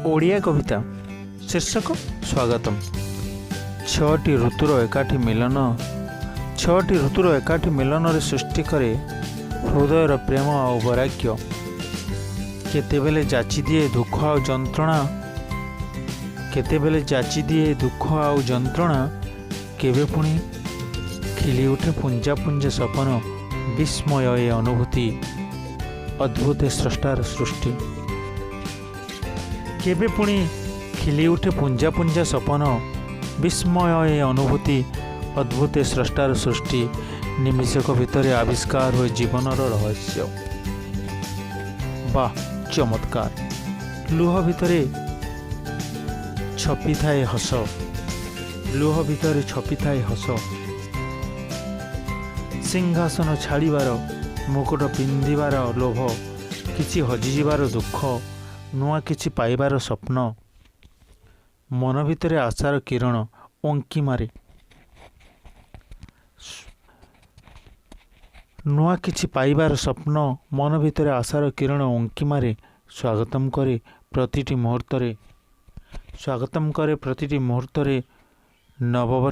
ଓଡ଼ିଆ କବିତା, ଶୀର୍ଷକ ସ୍ୱାଗତମ। ଛଅଟି ଋତୁର ଏକାଠି ମିଲନ, ଛଅଟି ଋତୁର ଏକାଠି ମିଲନରେ ସୃଷ୍ଟି କରେ ହୃଦୟର ପ୍ରେମ ଆଉ ବୈରାଗ୍ୟ। କେତେବେଳେ ଯାଚି ଦିଏ ଦୁଃଖ ଆଉ ଯନ୍ତ୍ରଣା, କେତେବେଳେ ଯାଚି ଦିଏ ଦୁଃଖ ଆଉ ଯନ୍ତ୍ରଣା, କେବେ ପୁଣି ଖିଲି ଉଠେ ପୁଞ୍ଜା ପୁଞ୍ଜା ସପନ। ବିସ୍ମୟ ଏ ଅନୁଭୂତି, ଅଦ୍ଭୁତ ସ୍ରଷ୍ଟାର ସୃଷ୍ଟି। କେବେ ପୁଣି ଖିଲି ଉଠେ ପୁଞ୍ଜା ପୁଞ୍ଜା ସପନ। ବିସ୍ମୟ ଏ ଅନୁଭୂତି, ଅଦ୍ଭୁତ ସ୍ରଷ୍ଟାର ସୃଷ୍ଟି। ନିମିଷକ ଭିତରେ ଆବିଷ୍କାର ହୁଏ ଜୀବନର ରହସ୍ୟ। ବାଃ, ଚମତ୍କାର! ଲୁହ ଭିତରେ ଛପିଥାଏ ହସ, ଲୁହ ଭିତରେ ଛପିଥାଏ ହସ। ସିଂହାସନ ଛାଡ଼ିବାର, ମୁକୁଟ ପିନ୍ଧିବାର ଲୋଭ, କିଛି ହଜିଯିବାର ଦୁଃଖ, ନୂଆ କିଛି ପାଇବାର ସ୍ୱପ୍ନ, ମନ ଭିତରେ ଆଶାର କିରଣ ଉଙ୍କି ମାରେ। ନୂଆ କିଛି ପାଇବାର ସ୍ୱପ୍ନ, ମନ ଭିତରେ ଆଶାର କିରଣ ଉଙ୍କି ମାରେ। ସ୍ୱାଗତମ କରେ ପ୍ରତିଟି ମୁହୂର୍ତ୍ତରେ, ସ୍ୱାଗତମ କରେ ପ୍ରତିଟି ମୁହୂର୍ତ୍ତରେ ନବବର୍ଷ।